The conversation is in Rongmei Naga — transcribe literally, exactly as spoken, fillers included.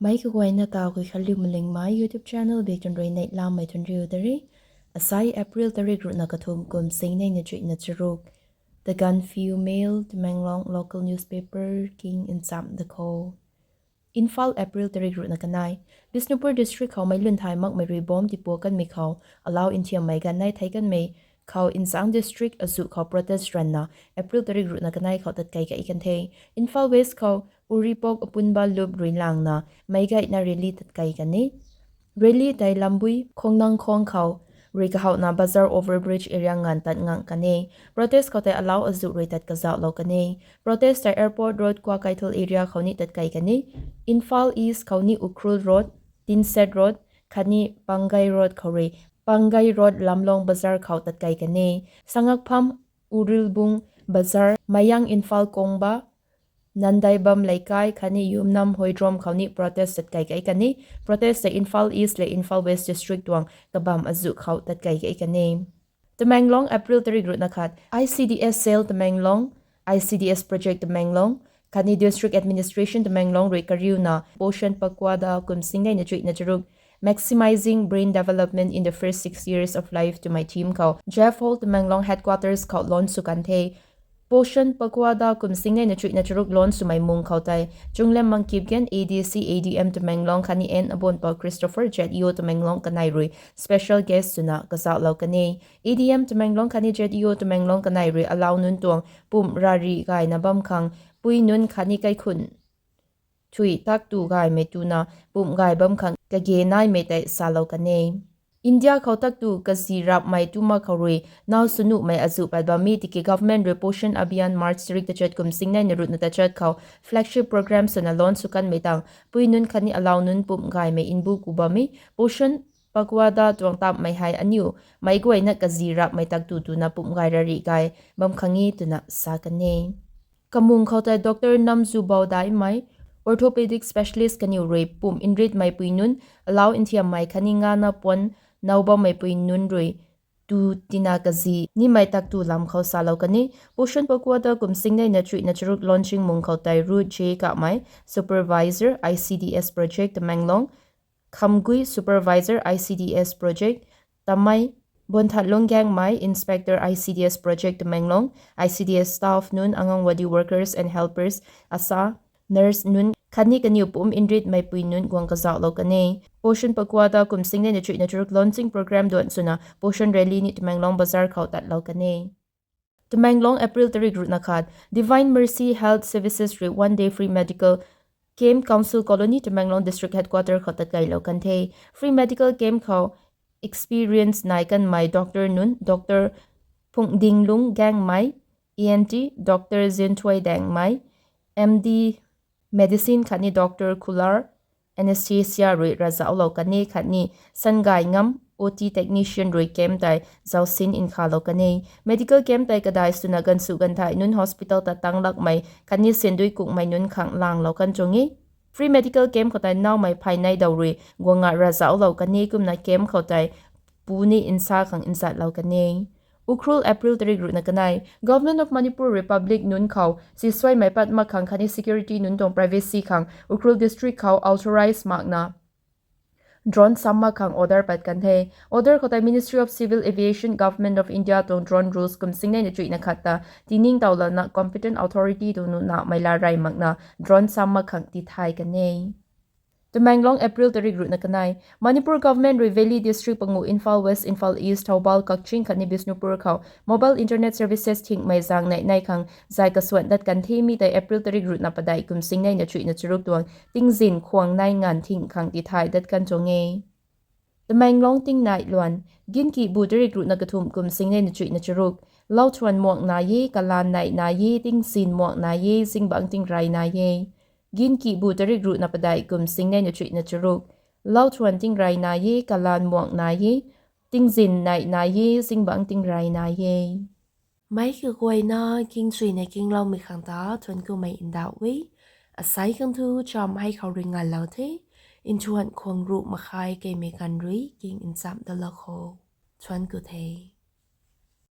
Meic kaguayna ta Guikhanliu Malingmei YouTube channel bik tun rui neihlamei tun riu de re. Asai April tarik ruhna kathumh kum singneina chuihna charuk. The Gaanphiu Mail, Tamenglong local newspaper king nchamc da kho. Imphal, April tarik ruhna kanei. Bishnupur district khou meic lun thay makmei rui bomb tipuak kanmei khou alau nthiammei ganv nei thei kanmei khou Imphal district azuh khou protest ranvna April tarik ruhna kanei khou tatkei kai kan the. Imphal West khou Uripok Apunba Loop rui langna meic gayna rally tatkei kan e. Rally tei Lambui Khongnangkhong khou rui kahowna Bazar overbridge area nganv tat ngang kan e. Protest khou tei alau azuh rui tat kazauhlou kan e. Protest tei Airport Road, Kwakeithel area khou ni tatkei kan e. Imphal East khou ni Ukhrul Road, Tynset Road khatni Pangai Road khou rui Pangai Road Lamlong Bazar khou tatkei kan e. Sangakpham, Urilbung Bazar, Mayang Imphal Kongba, Nandaibam Leikai khatni Yumnam Hoidrom khou ni protest tatkei kai kan e. Protest tei Imphal East le Imphal West district tuang kabam azuh khou tatkei kai kan e. Tamenglong, April tarik ruhna khat. I C D S cell Tamenglong, I C D S project Tamenglong khatni District Administration Tamenglong rui kariuna Poshan Pakhwada kum singneina chuihna charuk, Maximizing Brain Development in the First Six Years of Life twmei theme khou Jeff Hall Tamenglong headquarters khou launch sw kan the. Poshan Pakhwada kum singneina chuihna charuk launch swmei mung khou tei Chunglem Mangkipgen, A D C, A D M Tamenglong khatni N Abonpou Christopher, Z E O Tamenglong kanei rui special guest swna kazauhlou kan e. A D M Tamenglong khatni Z E O Tamenglong kanei rui alau nunc tuang pumh rari gayna bam khang pui nunc khatni kaikhun thui taktu gaymei tuna pumh gay bam khang kage naimei tei salou kan e. India khou taktu kazi rapmei tu mak khou rui naw swnuhmei azuh pat bam e tiki government rui Poshan Abhiyan March tarik tachat kum singneina ruhna tachat khou flagship program swna launch sw kanmei tang pui nunc khatni alau nunc pumh gaymei mbu ku bam e. Poshan Pakhwada tuang tammei hei aniu meic guayna kazi rapmei taktu tuna pumh gay rari gay bam khang e twna sa kan e. Kamung khou tei Doctor Namzubou Daimei, orthopedic specialist kaniw rui pumh nritmei pui nunc, alau nthiammei khatni ngana puan now bammei pui nunc rui tu tina kazi nimei taktu lam khou salou kan e. Poshan Pakhwada kum singneina chuihna charuk launching mung khou tei Ruth J Kamei, Supervisor, I C D S Project, Tamenglong, Khamgui, Supervisor, I C D S Project, Tamei, Bonthatlung Gangmei, Inspector, I C D S Project, Tamenglong, I C D S staff nunc, Anganwadi workers and helpers, ASHA, nurse nunc khatni kaniw pumh nritmei pui nunc guang kazauhlou kan e. Poshan Pakhwada kum singneina chuihna charuk launching program duan swna Poshan Rally ni Tamenglong Bazar khou tatlou kan e. Tamenglong, April tarik ruhna khat. Divine Mercy Health Services rui one day free medical camp Council Colony, Tamenglong District Headquarter khou tatkeilou kan the. Free medical camp khou experience nai kanmei doctor nunc, Doctor Phungdinglung Gangmei, E N T, Doctor Zinthuai Dangmei, M D Medicine khatni Doctor Khular, Anesthesia rui ravzauhlou kan e khatni Sangay Ngam, O T technician rui camp tei zausin nkhalou kan e. Medical camp tei kadai swna ganvsu ganvthai nunc hospital ta tang lakmei khatni sindui kukmei nunc khang langlou kan tuang e. Free medical camp khou tei nawmei phay nei daw rui guang nga ravzauhlou kan e kumna camp khou tei pu ni nsa khang nzatlou kan e. Ukhrul, April tarik ruhna kanei. Government of Manipur Republic nunc khou sisuaimei pat mak khang khatni security nunc tuang privacy khang Ukhrul District khou authorized makna drone sam mak khang order pat kan the. Order khou tei Ministry of Civil Aviation, Government of India tuang drone rules kum singneina chuihna khat ta tiningtowlouna competent authority tuang nuhna mei la rey makna drone sam mak khang tithay kan e. Tamenglong, April tarik ruhna kanei. Manipur government rui Valley District panguh Imphal West, Imphal East, Thoubal, Kakching khatni Bishnupur khou mobile internet services thingmei zaeng nei nei khang zay kasuan dat kan the. Mi tei April tarik ruhna padeih kum singneina chuihna charuk tuang tingzin khwang nei nganv thing khang tithay dat kan tuang e. Tamenglong tingnai luan. Ginki bu tarik ruhna kathumh kum singneina chuihna charuk. Lauthuan muang nai e, kalan nei nai e, tingzin muang nai e, zingbangc tingrey nai e. Ginki bu tarik ruhna padeih kum singneina chuihna charuk. Lauthuan tingrey nai e, kalan muang nai e, tingzin nei nai e, zingbangc tingrey nai e. Meic kaguayna kingchuina kingloumei khang ta thuanc kumei ndauh e. Asai khang thu cham hei khou rui nganlou the. Nthuan khwang ruh makhai keimei ganv rui king nchamc dalou kho. Thuanc ku the.